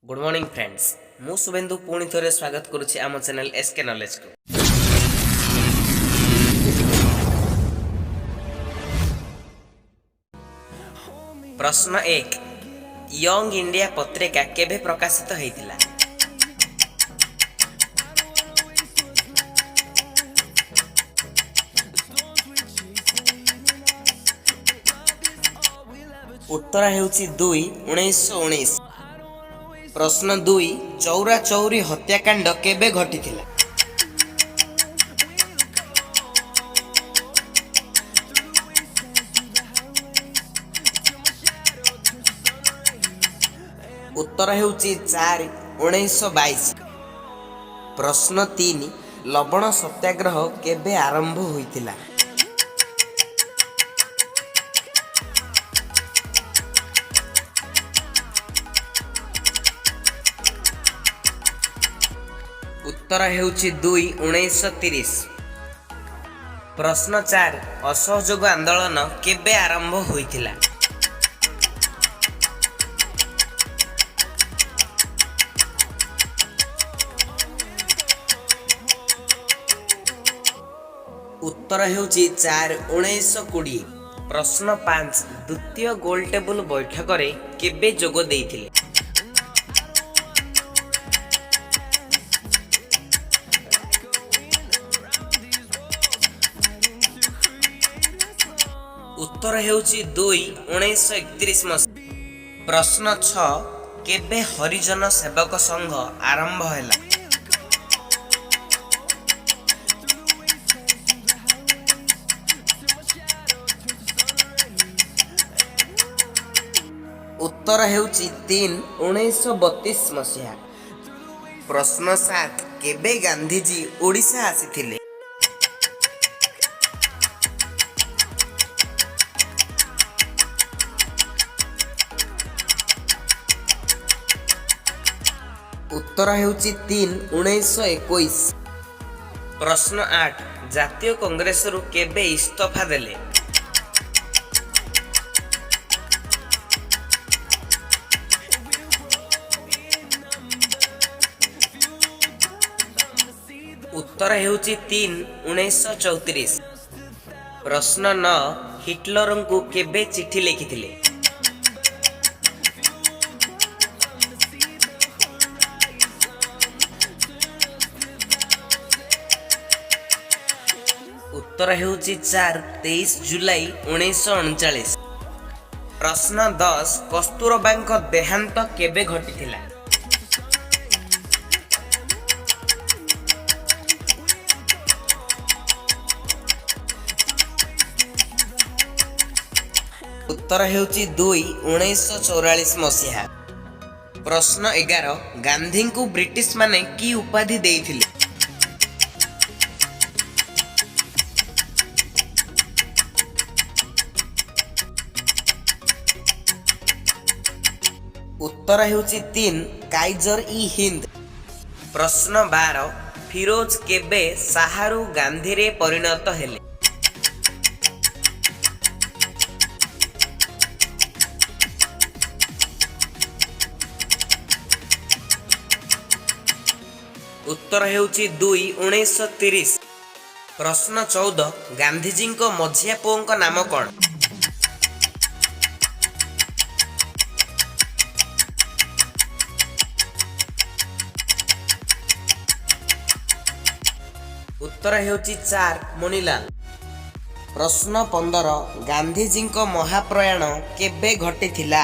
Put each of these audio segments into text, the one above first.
Good morning friends, ମୁଁ ଶୁଭେନ୍ଦୁ ପୁଣି ଥରେ ସ୍ୱାଗତ କରୁଛି ଆମ ଚ୍ୟାନେଲ୍ ଏସ୍ କେ ନଲେଜକୁ। ପ୍ରଶ୍ନ 1, ୟଙ୍ଗ ଇଣ୍ଡିଆ ପତ୍ରିକା କେବେ ପ୍ରକାଶିତ ହୋଇଥିଲା? ଉତ୍ତର ହେଉଛି 2, 1919। ପ୍ରଶ୍ନ 2, ଚୌରା ଚୌରି ହତ୍ୟାକାଣ୍ଡ କେବେ ଘଟିଥିଲା? ଉତ୍ତର ହେଉଛି 4, 1922। ପ୍ରଶ୍ନ 3, ଲବଣ ସତ୍ୟାଗ୍ରହ କେବେ ଆରମ୍ଭ ହୋଇଥିଲା? ଉତ୍ତର ହେଉଛି 2, 1930। ପ୍ରଶ୍ନ 4, ଅସହଯୋଗ ଆନ୍ଦୋଳନ କେବେ ଆରମ୍ଭ ହୋଇଥିଲା? ଉତ୍ତର ହେଉଛି 4, 1920। ପ୍ରଶ୍ନ 5, ଦ୍ୱିତୀୟ ଗୋଲ ଟେବୁଲ ବୈଠକରେ କେବେ ଯୋଗ ଦେଇଥିଲେ? ଉତ୍ତର ହେଉଛି 2, 1931 ମସିହା। ପ୍ରଶ୍ନ 6, କେବେ ହରିଜନ ସେବକ ସଂଘ ଆରମ୍ଭ ହେଲା? ଉତ୍ତର ହେଉଛି 3, 1932 ମସିହା। ପ୍ରଶ୍ନ 7, କେବେ ଗାନ୍ଧିଜୀ ଓଡ଼ିଶା ଆସିଥିଲେ? ଉତ୍ତର ହେଉଛି 3, 1921। ପ୍ରଶ୍ନ 8, ଜାତୀୟ କଂଗ୍ରେସରୁ କେବେ ଇସ୍ତଫା ଦେଲେ? ଉତ୍ତର ହେଉଛି 3, 1934। ପ୍ରଶ୍ନ 9, ହିଟଲରଙ୍କୁ କେବେ ଚିଠି ଲେଖିଥିଲେ? ଉତ୍ତର ହେଉଛି 4, 23 ଜୁଲାଇ 1939। ପ୍ରଶ୍ନ 10, କସ୍ତୁରବାଙ୍କ ଦେହାନ୍ତ କେବେ ଘଟିଥିଲା? ଉତ୍ତର ହେଉଛି 2, 1944 ମସିହା। ପ୍ରଶ୍ନ 11, ଗାନ୍ଧୀଙ୍କୁ ବ୍ରିଟିଶମାନେ କି ଉପାଧି ଦେଇଥିଲେ? ଉତ୍ତର ହେଉଛି 3, କାଇଜର ଇ ହିନ୍ଦ। ପ୍ରଶ୍ନ 12, ଫିରୋଜ କେବେ ଶାହାରୁ ଗାନ୍ଧୀରେ ପରିଣତ ହେଲେ? ଉତ୍ତର ହେଉଛି 2, 1930। ପ୍ରଶ୍ନ 14, ଗାନ୍ଧିଜୀଙ୍କ ମଝିଆ ପୁଅଙ୍କ ନାମ କ'ଣ? ଉତ୍ତର ହେଉଛି 4, ମଣିଲାଲ। ପ୍ରଶ୍ନ 15, ଗାନ୍ଧିଜୀଙ୍କ ମହାପ୍ରୟାଣ କେବେ ଘଟିଥିଲା?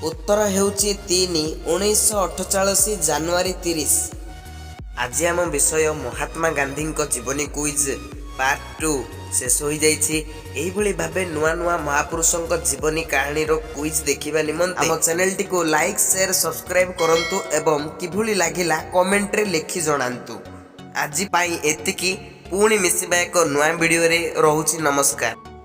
ଉତ୍ତର ହେଉଛି 3, 1948 ଜାନୁଆରୀ 30। ଆଜି ଆମ ବିଷୟ ମହାତ୍ମା ଗାନ୍ଧୀଙ୍କ ଜୀବନୀ କୁଇଜ୍ ପାର୍ଟ 2 ଶେଷ ହୋଇଯାଇଛି। ଏହିଭଳି ଭାବେ ନୂଆ ନୂଆ ମହାପୁରୁଷଙ୍କ ଜୀବନୀ କାହାଣୀର କୁଇଜ୍ ଦେଖିବା ନିମନ୍ତେ ଆମ ଚ୍ୟାନେଲଟିକୁ ଲାଇକ୍, ସେୟାର, ସବସ୍କ୍ରାଇବ୍ କରନ୍ତୁ ଏବଂ କିଭଳି ଲାଗିଲା କମେଣ୍ଟରେ ଲେଖି ଜଣାନ୍ତୁ। ଆଜି ପାଇଁ ଏତିକି। ପୁଣି ମିଶିବା ଏକ ନୂଆ ଭିଡ଼ିଓରେ। ରହୁଛି, ନମସ୍କାର।